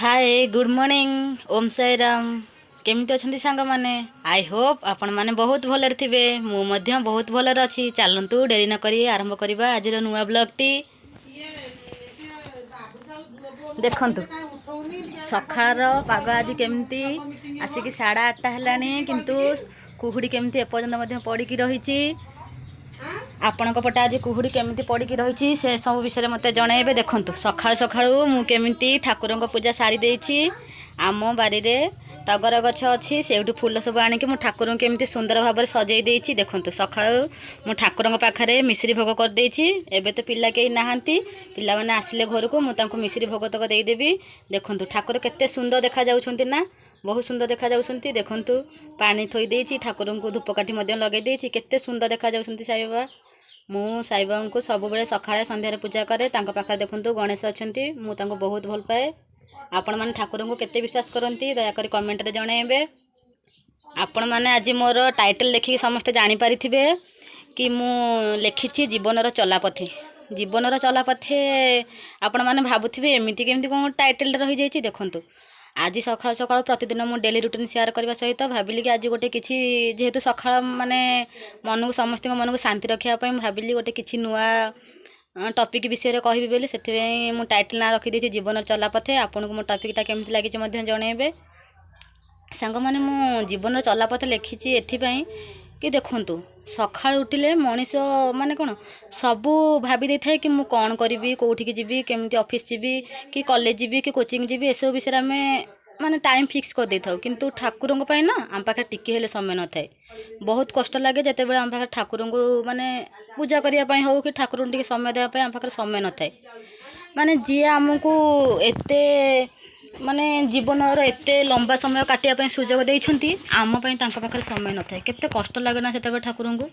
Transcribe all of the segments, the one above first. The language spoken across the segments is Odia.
ହାଏ, ଗୁଡ଼୍ ମର୍ଣ୍ଣିଂ, ଓମ୍ ସାଇରାମ। କେମିତି ଅଛନ୍ତି ସାଙ୍ଗମାନେ? I Hope ଆପଣମାନେ ବହୁତ ଭଲରେ ଥିବେ। ମୁଁ ମଧ୍ୟ ବହୁତ ଭଲରେ ଅଛି। ଚାଲନ୍ତୁ, ଡେରି ନକରି ଆରମ୍ଭ କରିବା ଆଜିର ନୂଆ ବ୍ଲଗ୍ଟି। ଦେଖନ୍ତୁ, ସକାଳର ପାଗ ଆଜି କେମିତି। ଆସିକି 8:30 ହେଲାଣି, କିନ୍ତୁ କୁହୁଡ଼ି କେମିତି ଏପର୍ଯ୍ୟନ୍ତ ମଧ୍ୟ ପଡ଼ିକି ରହିଛି। ଆପଣଙ୍କ ପଟେ ଆଜି କୁହୁଡ଼ି କେମିତି ପଡ଼ିକି ରହିଛି, ସେ ସବୁ ବିଷୟରେ ମୋତେ ଜଣାଇବେ। ଦେଖନ୍ତୁ, ସକାଳୁ ସକାଳୁ ମୁଁ କେମିତି ଠାକୁରଙ୍କ ପୂଜା ସାରି ଦେଇଛି। ଆମ ବାରିରେ ଟଗର ଗଛ ଅଛି, ସେଇଠୁ ଫୁଲ ସବୁ ଆଣିକି ମୁଁ ଠାକୁରଙ୍କୁ କେମିତି ସୁନ୍ଦର ଭାବରେ ସଜେଇ ଦେଇଛି। ଦେଖନ୍ତୁ, ସକାଳୁ ମୁଁ ଠାକୁରଙ୍କ ପାଖରେ ମିଶ୍ରି ଭୋଗ କରିଦେଇଛି। ଏବେ ତ ପିଲା କେହି ନାହାନ୍ତି। ପିଲାମାନେ ଆସିଲେ ଘରକୁ ମୁଁ ତାଙ୍କୁ ମିଶ୍ରି ଭୋଗ ତକ ଦେଇଦେବି। ଦେଖନ୍ତୁ, ଠାକୁର କେତେ ସୁନ୍ଦର ଦେଖାଯାଉଛନ୍ତି ନା? ବହୁତ ସୁନ୍ଦର ଦେଖାଯାଉଛନ୍ତି। ଦେଖନ୍ତୁ, ପାଣି ଥୋଇ ଦେଇଛି, ଠାକୁରଙ୍କୁ ଧୂପକାଠି ମଧ୍ୟ ଲଗାଇ ଦେଇଛି। କେତେ ସୁନ୍ଦର ଦେଖାଯାଉଛନ୍ତି ସାଇବାବା। ମୁଁ ସାଇବାବାଙ୍କୁ ସବୁବେଳେ ସକାଳେ ସନ୍ଧ୍ୟାରେ ପୂଜା କରେ। ତାଙ୍କ ପାଖରେ ଦେଖନ୍ତୁ ଗଣେଶ ଅଛନ୍ତି। ମୁଁ ତାଙ୍କୁ ବହୁତ ଭଲ ପାଏ। ଆପଣମାନେ ଠାକୁରଙ୍କୁ କେତେ ବିଶ୍ୱାସ କରନ୍ତି, ଦୟାକରି କମେଣ୍ଟରେ ଜଣାଇବେ। ଆପଣମାନେ ଆଜି ମୋର ଟାଇଟଲ୍ ଦେଖିକି ସମସ୍ତେ ଜାଣିପାରିଥିବେ କି ମୁଁ ଲେଖିଛି ଜୀବନର ଚଲାପଥେ। ଜୀବନର ଚଲାପଥେ, ଆପଣମାନେ ଭାବୁଥିବେ ଏମିତି କେମିତି କ'ଣ ଟାଇଟଲ୍ଟା ରହିଯାଇଛି। ଦେଖନ୍ତୁ, ଆଜି ସକାଳୁ ସକାଳୁ ପ୍ରତିଦିନ ମୁଁ ଡେଲି ରୁଟିନ୍ ସେୟାର କରିବା ସହିତ ଭାବିଲି କି ଆଜି ଗୋଟେ କିଛି, ଯେହେତୁ ସକାଳ ମାନେ ମନକୁ, ସମସ୍ତଙ୍କ ମନକୁ ଶାନ୍ତି ରଖିବା ପାଇଁ ମୁଁ ଭାବିଲି ଗୋଟେ କିଛି ନୂଆ ଟପିକ୍ ବିଷୟରେ କହିବି ବୋଲି। ସେଥିପାଇଁ ମୁଁ ଟାଇଟଲ୍ ନାଁ ରଖିଦେଇଛି ଜୀବନର ଚଲାପଥେ। ଆପଣଙ୍କୁ ମୋ ଟପିକ୍ଟା କେମିତି ଲାଗିଛି ମଧ୍ୟ ଜଣାଇବେ ସାଙ୍ଗମାନେ। ମୁଁ ଜୀବନର ଚଲାପଥ ଲେଖିଛି ଏଥିପାଇଁ କି ଦେଖନ୍ତୁ, ସକାଳୁ ଉଠିଲେ ମଣିଷ ମାନେ କ'ଣ ସବୁ ଭାବି ଦେଇଥାଏ କି ମୁଁ କ'ଣ କରିବି, କେଉଁଠିକି ଯିବି, କେମିତି ଅଫିସ୍ ଯିବି କି କଲେଜ ଯିବି କି କୋଚିଂ ଯିବି। ଏସବୁ ବିଷୟରେ ଆମେ ମାନେ ଟାଇମ୍ ଫିକ୍ସ କରିଦେଇଥାଉ। କିନ୍ତୁ ଠାକୁରଙ୍କ ପାଇଁ ନା ଆମ ପାଖରେ ଟିକେ ହେଲେ ସମୟ ନଥାଏ। ବହୁତ କଷ୍ଟ ଲାଗେ ଯେତେବେଳେ ଆମ ପାଖରେ ଠାକୁରଙ୍କୁ ମାନେ ପୂଜା କରିବା ପାଇଁ ହେଉ କି ଠାକୁରଙ୍କୁ ଟିକେ ସମୟ ଦେବା ପାଇଁ ଆମ ପାଖରେ ସମୟ ନଥାଏ। ମାନେ ଯିଏ ଆମକୁ ଏତେ ମାନେ ଜୀବନର ଏତେ ଲମ୍ବା ସମୟ କାଟିବା ପାଇଁ ସୁଯୋଗ ଦେଇଛନ୍ତି, ଆମ ପାଇଁ ତାଙ୍କ ପାଖରେ ସମୟ ନଥାଏ। କେତେ କଷ୍ଟ ଲାଗେ ନା ସେତେବେଳେ ଠାକୁରଙ୍କୁ?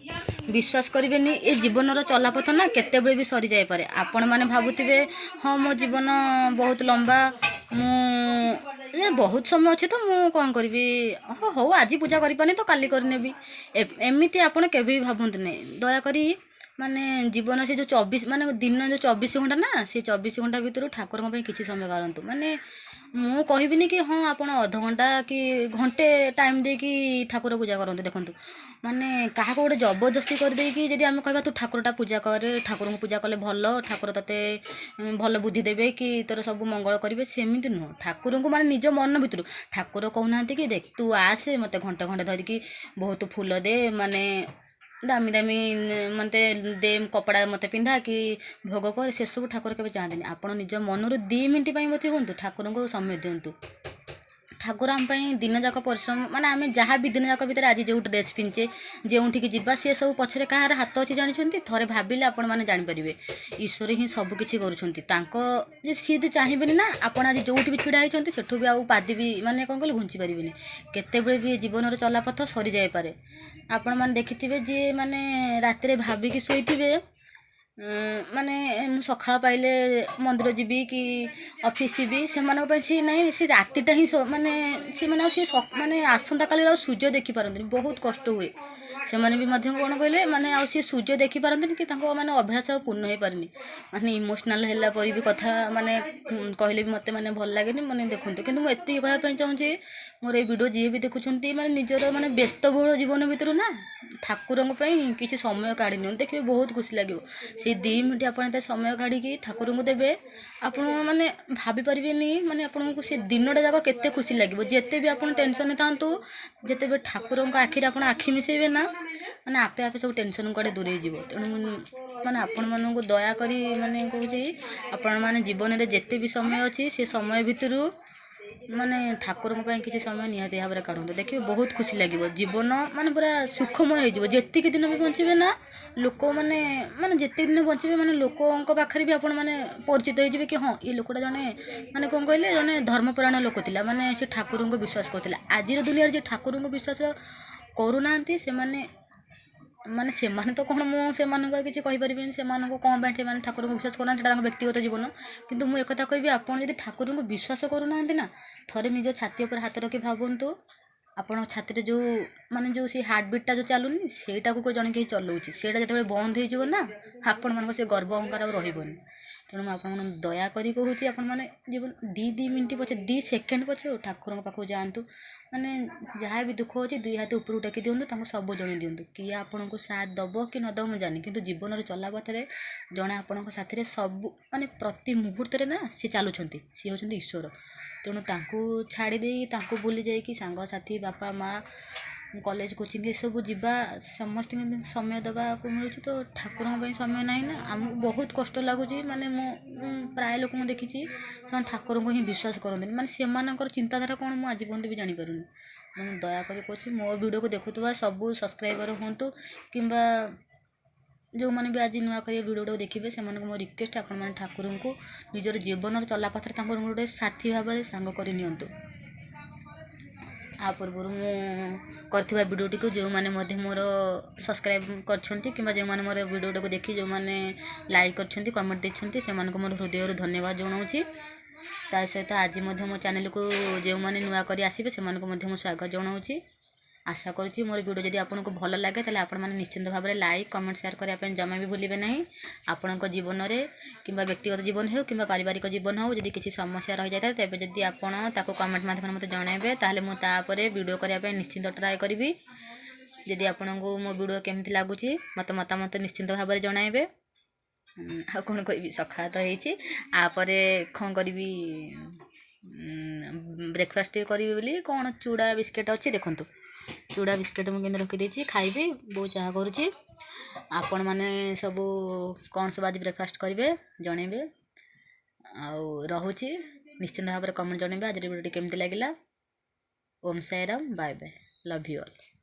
ବିଶ୍ୱାସ କରିବେନି, ଏ ଜୀବନର ଚଲାପଥ ନା କେତେବେଳେ ବି ସରିଯାଇପାରେ। ଆପଣମାନେ ଭାବୁଥିବେ, ହଁ, ମୋ ଜୀବନ ବହୁତ ଲମ୍ବା, ମୁଁ ଏ ବହୁତ ସମୟ ଅଛି ତ ମୁଁ କ'ଣ କରିବି, ହଁ, ହଉ, ଆଜି ପୂଜା କରିପାରୁନି ତ କାଲି କରିନେବି। ଏମିତି ଆପଣ କେବେ ବି ଭାବନ୍ତୁନି ଦୟାକରି। ମାନେ ଜୀବନ ସେ ଯେଉଁ 24, ମାନେ ଦିନ ଯେଉଁ 24 ଘଣ୍ଟା ନା, ସେ 24 ଘଣ୍ଟା ଭିତରୁ ଠାକୁରଙ୍କ ପାଇଁ କିଛି ସମୟ କାଢ଼ନ୍ତୁ। ମାନେ ମୁଁ କହିବିନି କି ହଁ, ଆପଣ ଅଧଘଣ୍ଟା କି ଘଣ୍ଟେ ଟାଇମ୍ ଦେଇକି ଠାକୁର ପୂଜା କରନ୍ତୁ। ଦେଖନ୍ତୁ, ମାନେ କାହାକୁ ଗୋଟେ ଜବରଦସ୍ତି କରିଦେଇକି ଯଦି ଆମେ କହିବା ତୁ ଠାକୁରଟା ପୂଜା କରେ, ଠାକୁରଙ୍କୁ ପୂଜା କଲେ ଭଲ, ଠାକୁର ତୋତେ ଭଲ ବୁଦ୍ଧି ଦେବେ କି ତୋର ସବୁ ମଙ୍ଗଳ କରିବେ, ସେମିତି ନୁହଁ। ଠାକୁରଙ୍କୁ ମାନେ ନିଜ ମନ ଭିତରୁ, ଠାକୁର କହୁନାହାନ୍ତି କି ଦେଖ, ତୁ ଆସେ, ମୋତେ ଘଣ୍ଟେ ଘଣ୍ଟେ ଧରିକି ବହୁତ ଫୁଲ ଦେ, ମାନେ ଦାମୀ ଦାମୀ ମୋତେ ଦେ, କପଡ଼ା ମୋତେ ପିନ୍ଧା କି ଭୋଗ କର। ସେସବୁ ଠାକୁର କେବେ ଚାହାନ୍ତିନି। ଆପଣ ନିଜ ମନରୁ 2 ମିନିଟ୍ ପାଇଁ ମଧ୍ୟ ହୁଅନ୍ତୁ, ଠାକୁରଙ୍କୁ ସମୟ ଦିଅନ୍ତୁ। ଠାକୁର ଆମ ପାଇଁ ଦିନ ଯାକ ପରିଶ୍ରମ, ମାନେ ଆମେ ଯାହା ବି ଦିନ ଯାକ ଭିତରେ ଆଜି ଯେଉଁ ଡ୍ରେସ୍ ପିନ୍ଧିଛେ, ଯେଉଁଠିକି ଯିବା, ସେ ସବୁ ପଛରେ କାହାର ହାତ ଅଛି ଜାଣିଛନ୍ତି? ଥରେ ଭାବିଲେ ଆପଣମାନେ ଜାଣିପାରିବେ। ଈଶ୍ୱର ହିଁ ସବୁ କିଛି କରୁଛନ୍ତି। ତାଙ୍କ ଯେ ସିଏ ଯଦି ଚାହିଁବେନି ନା, ଆପଣ ଆଜି ଯେଉଁଠି ବି ଛିଡ଼ା ହେଇଛନ୍ତି, ସେଠୁ ବି ଆଉ ପାଦେ ବି ମାନେ କ'ଣ କହିଲେ ଘୁଞ୍ଚି ପାରିବେନି। କେତେବେଳେ ବି ଜୀବନର ଚଲାପଥ ସରିଯାଇପାରେ। ଆପଣମାନେ ଦେଖିଥିବେ, ଯିଏ ମାନେ ରାତିରେ ଭାବିକି ଶୋଇଥିବେ, ମାନେ ମୁଁ ସକାଳ ପାଇଲେ ମନ୍ଦିର ଯିବି କି ଅଫିସ୍ ଯିବି, ସେମାନଙ୍କ ପାଇଁ ସେ ନାହିଁ, ସେ ରାତିଟା ହିଁ ମାନେ ସେମାନେ ଆଉ ସେ ମାନେ ଆସନ୍ତାକାଲିର ଆଉ ସୂର୍ଯ୍ୟ ଦେଖିପାରନ୍ତିନି। ବହୁତ କଷ୍ଟ ହୁଏ। ସେମାନେ ବି ମଧ୍ୟ କ'ଣ କହିଲେ, ମାନେ ଆଉ ସେ ସୂର୍ଯ୍ୟ ଦେଖିପାରନ୍ତିନି କି ତାଙ୍କ ମାନେ ଅଭ୍ୟାସ ଆଉ ପୂର୍ଣ୍ଣ ହେଇପାରେନି। ମାନେ ଇମୋସନାଲ୍ ହେଲା ପରି ବି କଥା ମାନେ କହିଲେ ବି ମୋତେ ମାନେ ଭଲ ଲାଗେନି। ମାନେ ଦେଖନ୍ତୁ, କିନ୍ତୁ ମୁଁ ଏତିକି କହିବା ପାଇଁ ଚାହୁଁଛି, ମୋର ଏଇ ଭିଡ଼ିଓ ଯିଏ ବି ଦେଖୁଛନ୍ତି, ମାନେ ନିଜର ମାନେ ବ୍ୟସ୍ତବହୁଳ ଜୀବନ ଭିତରୁ ନା ଠାକୁରଙ୍କ ପାଇଁ କିଛି ସମୟ କାଢ଼ି ନିଅନ୍ତୁ। ଦେଖିବେ, ବହୁତ ଖୁସି ଲାଗିବ। ସେ 2 ମିନିଟ୍ ଆପଣ ଏତେ ସମୟ କାଢ଼ିକି ଠାକୁରଙ୍କୁ ଦେବେ, ଆପଣ ମାନେ ଭାବିପାରିବେନି ମାନେ ଆପଣଙ୍କୁ ସେ ଦିନଟା ଯାକ କେତେ ଖୁସି ଲାଗିବ। ଯେତେ ବି ଆପଣ ଟେନସନ୍ରେ ଥାଆନ୍ତୁ, ଯେତେବେଳେ ଠାକୁରଙ୍କ ଆଖିରେ ଆପଣ ଆଖି ମିଶାଇବେ ନା, ମାନେ ଆପେ ଆପେ ସବୁ ଟେନସନ୍ କୁଆଡ଼େ ଦୂରେଇ ଯିବ। ତେଣୁ ମୁଁ ମାନେ ଆପଣମାନଙ୍କୁ ଦୟାକରି ମାନେ କହୁଛି, ଆପଣମାନେ ଜୀବନରେ ଯେତେ ବି ସମୟ ଅଛି, ସେ ସମୟ ଭିତରୁ ମାନେ ଠାକୁରଙ୍କ ପାଇଁ କିଛି ସମୟ ନିହାତି ଭାବରେ କାଢ଼ନ୍ତୁ। ଦେଖିବେ, ବହୁତ ଖୁସି ଲାଗିବ। ଜୀବନ ମାନେ ପୁରା ସୁଖମୟ ହେଇଯିବ। ଯେତିକି ଦିନ ବି ବଞ୍ଚିବେ ନା, ଲୋକମାନେ ମାନେ ଯେତିକି ଦିନ ବଞ୍ଚିବେ, ମାନେ ଲୋକଙ୍କ ପାଖରେ ବି ଆପଣ ମାନେ ପରିଚିତ ହେଇଯିବେ କି ହଁ, ଏ ଲୋକଟା ଜଣେ ମାନେ କ'ଣ କହିଲେ ଜଣେ ଧର୍ମପରାୟଣ ଲୋକ ଥିଲା, ମାନେ ସେ ଠାକୁରଙ୍କୁ ବିଶ୍ୱାସ କରୁଥିଲା। ଆଜିର ଦୁନିଆରେ ଯିଏ ଠାକୁରଙ୍କୁ ବିଶ୍ୱାସ କରୁନାହାନ୍ତି, ସେମାନେ ମାନେ ସେମାନେ ତ କ'ଣ, ମୁଁ ସେମାନଙ୍କୁ ଆଉ କିଛି କହିପାରିବିନି। ସେମାନଙ୍କୁ କ'ଣ ପାଇଁ ସେମାନେ ଠାକୁରଙ୍କୁ ବିଶ୍ୱାସ କରୁନାହାନ୍ତି, ସେଇଟା ତାଙ୍କ ବ୍ୟକ୍ତିଗତ ଜୀବନ। କିନ୍ତୁ ମୁଁ ଏକଥା କହିବି, ଆପଣ ଯଦି ଠାକୁରଙ୍କୁ ବିଶ୍ୱାସ କରୁନାହାନ୍ତି ନା, ଥରେ ନିଜ ଛାତି ଉପରେ ହାତ ରଖି ଭାବନ୍ତୁ, ଆପଣଙ୍କ ଛାତିରେ ଯେଉଁ ମାନେ ଯେଉଁ ସେ ହାର୍ଟ ବିଟ୍ଟା ଯେଉଁ ଚାଲୁନି, ସେଇଟାକୁ ଜଣେ କେହି ଚଲାଉଛି। ସେଇଟା ଯେତେବେଳେ ବନ୍ଦ ହେଇଯିବ ନା, ଆପଣମାନଙ୍କ ସେ ଗର୍ବ ଅହଙ୍କାର ଆଉ ରହିବନି। ତେଣୁ ମୁଁ ଆପଣମାନଙ୍କୁ ଦୟାକରି କହୁଛି, ଆପଣମାନେ ଜୀବନ 2 ମିନିଟ୍ ପଛେ, 2 ସେକେଣ୍ଡ ପଛେ ହଉ ଠାକୁରଙ୍କ ପାଖକୁ ଯାଆନ୍ତୁ। ମାନେ ଯାହା ବି ଦୁଃଖ ଅଛି ଦୁଇ ହାତ ଉପରକୁ ଟେକି ଦିଅନ୍ତୁ, ତାଙ୍କୁ ସବୁ ଜଣେଇ ଦିଅନ୍ତୁ। କିଏ ଆପଣଙ୍କୁ ସାଥ ଦେବ କି ନ ଦେବ ମୁଁ ଜାଣିନି, କିନ୍ତୁ ଜୀବନରେ ଚଲାପଥରେ ଜଣେ ଆପଣଙ୍କ ସାଥିରେ ସବୁ ମାନେ ପ୍ରତି ମୁହୂର୍ତ୍ତରେ ନା ସିଏ ଚାଲୁଛନ୍ତି, ସିଏ ହେଉଛନ୍ତି ଈଶ୍ୱର। ତେଣୁ ତାଙ୍କୁ ଛାଡ଼ି ଦେଇ, ତାଙ୍କୁ ଭୁଲି ଯାଇକି ସାଙ୍ଗସାଥି, ବାପା ମା, କଲେଜ, କୋଚିଂ ଏସବୁ ଯିବା, ସମସ୍ତଙ୍କୁ ସମୟ ଦେବାକୁ ମିଳୁଛି, ତ ଠାକୁରଙ୍କ ପାଇଁ ସମୟ ନାହିଁ ନା। ଆମକୁ ବହୁତ କଷ୍ଟ ଲାଗୁଛି। ମାନେ ମୁଁ ପ୍ରାୟ ଲୋକଙ୍କୁ ଦେଖିଛି ସେମାନେ ଠାକୁରଙ୍କୁ ହିଁ ବିଶ୍ୱାସ କରନ୍ତିନି। ମାନେ ସେମାନଙ୍କର ଚିନ୍ତାଧାରା କ'ଣ ମୁଁ ଆଜି ପର୍ଯ୍ୟନ୍ତ ବି ଜାଣିପାରୁନି। ମୁଁ ଦୟାକରି କହୁଛି, ମୋ ଭିଡ଼ିଓକୁ ଦେଖୁଥିବା ସବୁ ସବସ୍କ୍ରାଇବର ହୁଅନ୍ତୁ କିମ୍ବା ଯେଉଁମାନେ ବି ଆଜି ନୂଆ କରି ଭିଡ଼ିଓଟାକୁ ଦେଖିବେ, ସେମାନଙ୍କୁ ମୋ ରିକ୍ୱେଷ୍ଟ, ଆପଣମାନେ ଠାକୁରଙ୍କୁ ନିଜର ଜୀବନର ଚଲାପଥରେ ତାଙ୍କୁ ଗୋଟେ ସାଥୀ ଭାବରେ ସାଙ୍ଗ କରି ନିଅନ୍ତୁ। ଆ ପୂର୍ବରୁ ମୁଁ କରିଥିବା ଭିଡ଼ିଓଟିକୁ ଯେଉଁମାନେ ମଧ୍ୟ ମୋର ସବସ୍କ୍ରାଇବ୍ କରିଛନ୍ତି କିମ୍ବା ଯେଉଁମାନେ ମୋର ଭିଡ଼ିଓଟାକୁ ଦେଖି ଯେଉଁମାନେ ଲାଇକ୍ କରିଛନ୍ତି, କମେଣ୍ଟ ଦେଇଛନ୍ତି, ସେମାନଙ୍କୁ ମୋର ହୃଦୟରୁ ଧନ୍ୟବାଦ ଜଣାଉଛି। ତା ସହିତ ଆଜି ମଧ୍ୟ ମୋ ଚ୍ୟାନେଲକୁ ଯେଉଁମାନେ ନୂଆ କରି ଆସିବେ, ସେମାନଙ୍କୁ ମଧ୍ୟ ମୁଁ ସ୍ୱାଗତ ଜଣାଉଛି। ଆଶା କରୁଛି ମୋର ଭିଡ଼ିଓ ଯଦି ଆପଣଙ୍କୁ ଭଲ ଲାଗେ, ତାହେଲେ ଆପଣମାନେ ନିଶ୍ଚିନ୍ତ ଭାବରେ ଲାଇକ୍, କମେଣ୍ଟ, ସେୟାର କରିବା ପାଇଁ ଜମା ବି ଭୁଲିବେ ନାହିଁ। ଆପଣଙ୍କ ଜୀବନରେ କିମ୍ବା ବ୍ୟକ୍ତିଗତ ଜୀବନ ହେଉ କିମ୍ବା ପାରିବାରିକ ଜୀବନ ହେଉ, ଯଦି କିଛି ସମସ୍ୟା ରହିଯାଇଥାଏ, ତେବେ ଯଦି ଆପଣ ତାକୁ କମେଣ୍ଟ ମାଧ୍ୟମରେ ମୋତେ ଜଣାଇବେ, ତାହେଲେ ମୁଁ ତାପରେ ଭିଡ଼ିଓ କରିବା ପାଇଁ ନିଶ୍ଚିନ୍ତ ଟ୍ରାଏ କରିବି। ଯଦି ଆପଣଙ୍କୁ ମୋ ଭିଡ଼ିଓ କେମିତି ଲାଗୁଛି, ମୋତେ ମତାମତ ନିଶ୍ଚିନ୍ତ ଭାବରେ ଜଣାଇବେ। ଆଉ କ'ଣ କହିବି? ସକାଳ ତ ହେଇଛି, ଆପରେ କ'ଣ କରିବି? ବ୍ରେକଫାଷ୍ଟ ଟିକେ କରିବି ବୋଲି କ'ଣ ଚୁଡ଼ା ବିସ୍କେଟ୍ ଅଛି, ଦେଖନ୍ତୁ, ଚୁଡ଼ା ବିସ୍କେଟ୍ ମୁଁ କେମିତି ରଖିଦେଇଛି, ଖାଇବି। ବୋଉ ଚାହା କରୁଛି। ଆପଣମାନେ ସବୁ କ'ଣ ସବୁ ଆଜି ବ୍ରେକଫାଷ୍ଟ କରିବେ ଜଣେଇବେ। ଆଉ ରହୁଛି। ନିଶ୍ଚିନ୍ତ ଭାବରେ କମେଣ୍ଟ ଜଣେଇବେ ଆଜିର ଭିଡ଼ିଓଟି କେମିତି ଲାଗିଲା। Om Sai Ram, bye bye, love you all.